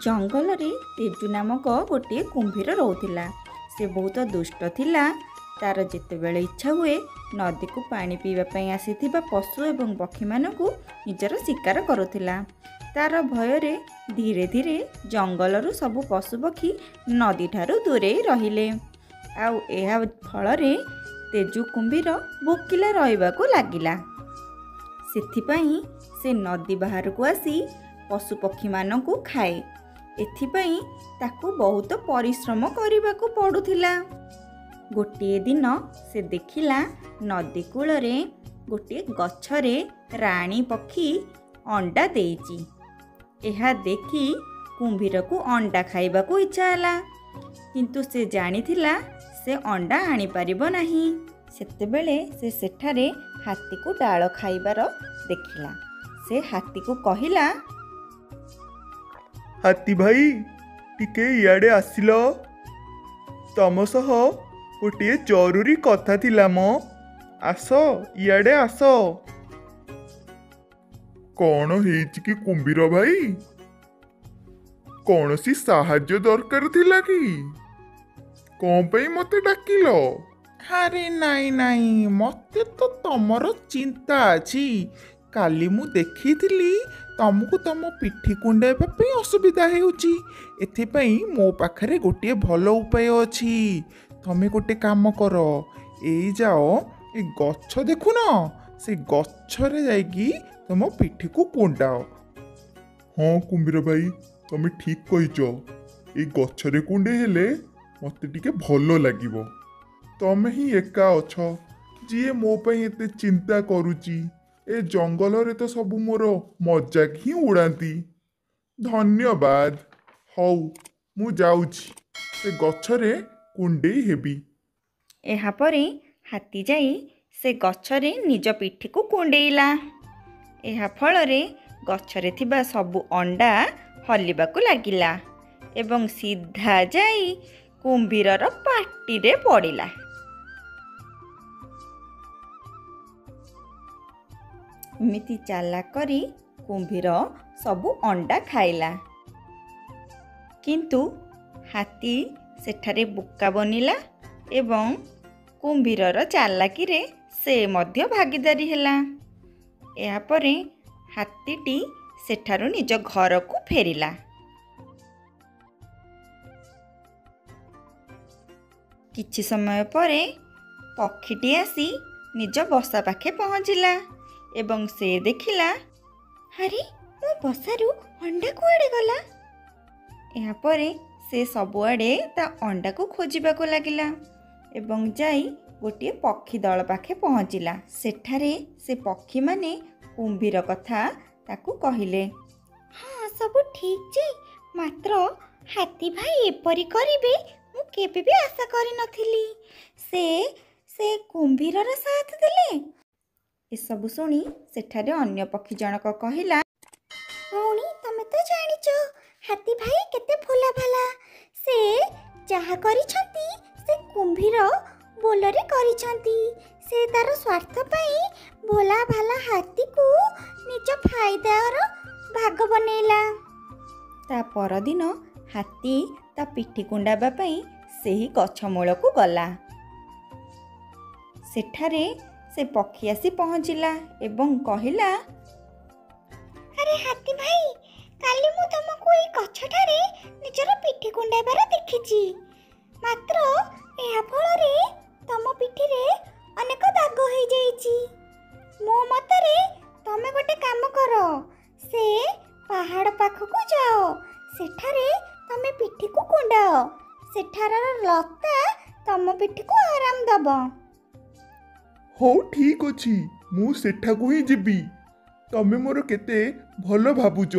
ଜଙ୍ଗଲରେ ତେଜୁ ନାମକ ଗୋଟିଏ କୁମ୍ଭୀର ରହୁଥିଲା। ସେ ବହୁତ ଦୁଷ୍ଟ ଥିଲା। ତାର ଯେତେବେଳେ ଇଚ୍ଛା ହୁଏ, ନଦୀକୁ ପାଣି ପିଇବା ପାଇଁ ଆସିଥିବା ପଶୁ ଏବଂ ପକ୍ଷୀମାନଙ୍କୁ ନିଜର ଶିକାର କରୁଥିଲା। ତାର ଭୟରେ ଧୀରେ ଧୀରେ ଜଙ୍ଗଲରୁ ସବୁ ପଶୁପକ୍ଷୀ ନଦୀଠାରୁ ଦୂରେଇ ରହିଲେ, ଆଉ ଏହା ଫଳରେ ତେଜୁ କୁମ୍ଭୀର ଭୋକିଲା ରହିବାକୁ ଲାଗିଲା। ସେଥିପାଇଁ ସେ ନଦୀ ବାହାରକୁ ଆସି ପଶୁପକ୍ଷୀମାନଙ୍କୁ ଖାଏ। ଏଥିପାଇଁ ତାକୁ ବହୁତ ପରିଶ୍ରମ କରିବାକୁ ପଡ଼ୁଥିଲା। ଗୋଟିଏ ଦିନ ସେ ଦେଖିଲା, ନଦୀ କୂଳରେ ଗୋଟିଏ ଗଛରେ ରାଣୀ ପକ୍ଷୀ ଅଣ୍ଡା ଦେଇଛି। ଏହା ଦେଖି କୁମ୍ଭୀରକୁ ଅଣ୍ଡା ଖାଇବାକୁ ଇଚ୍ଛା ହେଲା, କିନ୍ତୁ ସେ ଜାଣିଥିଲା ସେ ଅଣ୍ଡା ଆଣିପାରିବ ନାହିଁ। ସେତେବେଳେ ସେ ସେଠାରେ ହାତୀକୁ ଡାଳ ଖାଇବାର ଦେଖିଲା। ସେ ହାତୀକୁ କହିଲା, ହାତୀ ଭାଇ, ଟିକେ ଇଆଡ଼େ ଆସିଲ। ତମ ସହ ଗୋଟିଏ ଜରୁରୀ କଥା ଥିଲା ମ। ଆସ, ଇଆଡ଼େ ଆସ। କ'ଣ ହେଇଛି କି କୁମ୍ଭୀର ଭାଇ? କୌଣସି ସାହାଯ୍ୟ ଦରକାର ଥିଲା କି? କ'ଣ ପାଇଁ ମୋତେ ଡାକିଲ? ଆରେ ନାଇଁ ନାଇଁ, ମୋତେ ତ ତମର ଚିନ୍ତା ଅଛି। କାଲି ମୁଁ ଦେଖିଥିଲି ତମକୁ ତମ ପିଠି କୁଣ୍ଡାଇବା ପାଇଁ ଅସୁବିଧା ହେଉଛି। ଏଥିପାଇଁ ମୋ ପାଖରେ ଗୋଟିଏ ଭଲ ଉପାୟ ଅଛି। ତମେ ଗୋଟେ କାମ କର, ଏଇ ଯାଅ, ଏ ଗଛ ଦେଖୁନ, ସେ ଗଛରେ ଯାଇକି ତମ ପିଠିକୁ କୁଣ୍ଡାଅ। ହଁ କୁମ୍ଭୀର ଭାଇ, ତମେ ଠିକ୍ କହିଛ। ଏଇ ଗଛରେ କୁଣ୍ଡେଇ ହେଲେ ମୋତେ ଟିକେ ଭଲ ଲାଗିବ। ତମେ ହିଁ ଏକା ଅଛ ଯିଏ ମୋ ପାଇଁ ଏତେ ଚିନ୍ତା କରୁଛି। ଏ ଜଙ୍ଗଲରେ ତ ସବୁ ମୋର ମଜାକ ହିଁ ଉଡ଼ାନ୍ତି। ଧନ୍ୟବାଦ। ହଉ, ମୁଁ ଯାଉଛି, ସେ ଗଛରେ କୁଣ୍ଡେଇ ହେବି। ଏହାପରେ ହାତୀ ଯାଇ ସେ ଗଛରେ ନିଜ ପିଠିକୁ କୁଣ୍ଡେଇଲା। ଏହା ଫଳରେ ଗଛରେ ଥିବା ସବୁ ଅଣ୍ଡା ହଲିବାକୁ ଲାଗିଲା ଏବଂ ସିଧା ଯାଇ କୁମ୍ଭୀରର ପାଟିରେ ପଡ଼ିଲା। ଏମିତି ଚାଲାକ କରି କୁମ୍ଭୀର ସବୁ ଅଣ୍ଡା ଖାଇଲା, କିନ୍ତୁ ହାତୀ ସେଠାରେ ବୋକା ବନିଲା ଏବଂ କୁମ୍ଭୀରର ଚାଲାକିରେ ସେ ମଧ୍ୟ ଭାଗିଦାରୀ ହେଲା। ଏହାପରେ ହାତୀଟି ସେଠାରୁ ନିଜ ଘରକୁ ଫେରିଲା। କିଛି ସମୟ ପରେ ପକ୍ଷୀଟି ଆସି ନିଜ ବସା ପାଖେ ପହଞ୍ଚିଲା ଏବଂ ସେ ଦେଖିଲା, ଆରେ, ମୋ ବସାରୁ ଅଣ୍ଡା କୁଆଡ଼େ ଗଲା? ଏହାପରେ ସେ ସବୁଆଡ଼େ ତା ଅଣ୍ଡାକୁ ଖୋଜିବାକୁ ଲାଗିଲା ଏବଂ ଯାଇ ଗୋଟିଏ ପକ୍ଷୀ ଦଳ ପାଖେ ପହଞ୍ଚିଲା। ସେଠାରେ ସେ ପକ୍ଷୀମାନେ କୁମ୍ଭୀର କଥା ତାକୁ କହିଲେ। ହଁ, ସବୁ ଠିକ୍ ଯେ, ମାତ୍ର ହାତୀ ଭାଇ ଏପରି କରିବେ ମୁଁ କେବେ ବି ଆଶା କରିନଥିଲି। ସେ କୁମ୍ଭୀରର ସାଥ ଦେଲେ। ଏସବୁ ଶୁଣି ସେଠାରେ ଅନ୍ୟ ପକ୍ଷୀ ଜଣକ କହିଲା, ଭଉଣୀ, ତମେ ତ ଜାଣିଛ ହାତୀ ଭାଇ କେତେ ଭୋଲା ଭାଲା। ସେ ଯାହା କରିଛନ୍ତି ସେ କୁମ୍ଭୀର ବୋଲରେ କରିଛନ୍ତି। ସେ ତାର ସ୍ୱାର୍ଥ ପାଇଁ ଭୋଲା ଭାଲା ହାତୀକୁ ନିଜ ଫାଇଦାର ଭାଗ ବନେଇଲା। ତା ପରଦିନ ହାତୀ ତା ପିଠି କୁଣ୍ଡାଇବା ପାଇଁ ସେହି ଗଛ ମୂଳକୁ ଗଲା। ସେଠାରେ ସେ ପକ୍ଷୀ ଆସି ପହଞ୍ଚିଲା ଏବଂ କହିଲା, ଆରେ ହାତୀ ଭାଇ, କାଲି ମୁଁ ତମକୁ ଏଇ ଗଛଠାରେ ନିଜର ପିଠି କୁଣ୍ଡାଇବାର ଦେଖିଛି। ମାତ୍ର ଏହା ଫଳରେ ତମ ପିଠିରେ ଅନେକ ଦାଗ ହେଇଯାଇଛି। ମୋ ମତରେ ତମେ ଗୋଟେ କାମ କର, ସେ ପାହାଡ଼ ପାଖକୁ ଯାଅ, ସେଠାରେ ତମେ ପିଠିକୁ କୁଣ୍ଡାଅ। ସେଠାର ଲତା ତମ ପିଠିକୁ ଆରାମ ଦବ। ହଉ, ଠିକ୍ ଅଛି, ମୁଁ ସେଠାକୁ ହିଁ ଯିବି। ତମେ ମୋର କେତେ ଭଲ ଭାବୁଛ।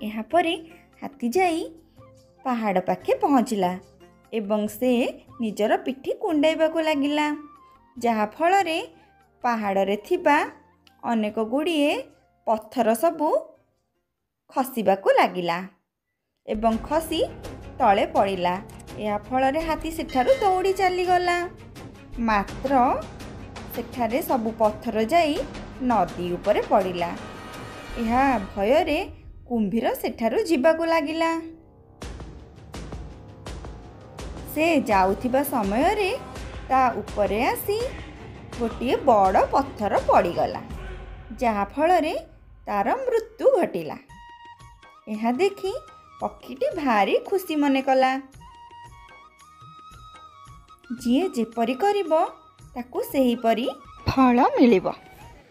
ଏହାପରେ ହାତୀ ଯାଇ ପାହାଡ଼ ପାଖେ ପହଞ୍ଚିଲା ଏବଂ ସେ ନିଜର ପିଠି କୁଣ୍ଡାଇବାକୁ ଲାଗିଲା, ଯାହାଫଳରେ ପାହାଡ଼ରେ ଥିବା ଅନେକ ଗୁଡ଼ିଏ ପଥର ସବୁ ଖସିବାକୁ ଲାଗିଲା ଏବଂ ଖସି ତଳେ ପଡ଼ିଲା। ଏହା ଫଳରେ ହାତୀ ସେଠାରୁ ଦୌଡ଼ି ଚାଲିଗଲା, ମାତ୍ର ସେଠାରେ ସବୁ ପଥର ଯାଇ ନଦୀ ଉପରେ ପଡ଼ିଲା। ଏହା ଭୟରେ କୁମ୍ଭୀର ସେଠାରୁ ଯିବାକୁ ଲାଗିଲା। ସେ ଯାଉଥିବା ସମୟରେ ତା ଉପରେ ଆସି ଗୋଟିଏ ବଡ଼ ପଥର ପଡ଼ିଗଲା, ଯାହାଫଳରେ ତାର ମୃତ୍ୟୁ ଘଟିଲା। ଏହା ଦେଖି ପକ୍ଷୀଟି ଭାରି ଖୁସି ମନେ କଲା। ଯିଏ ଯେପରି କରିବ ତାକୁ ସେହିପରି ଫଳ ମିଳିବ।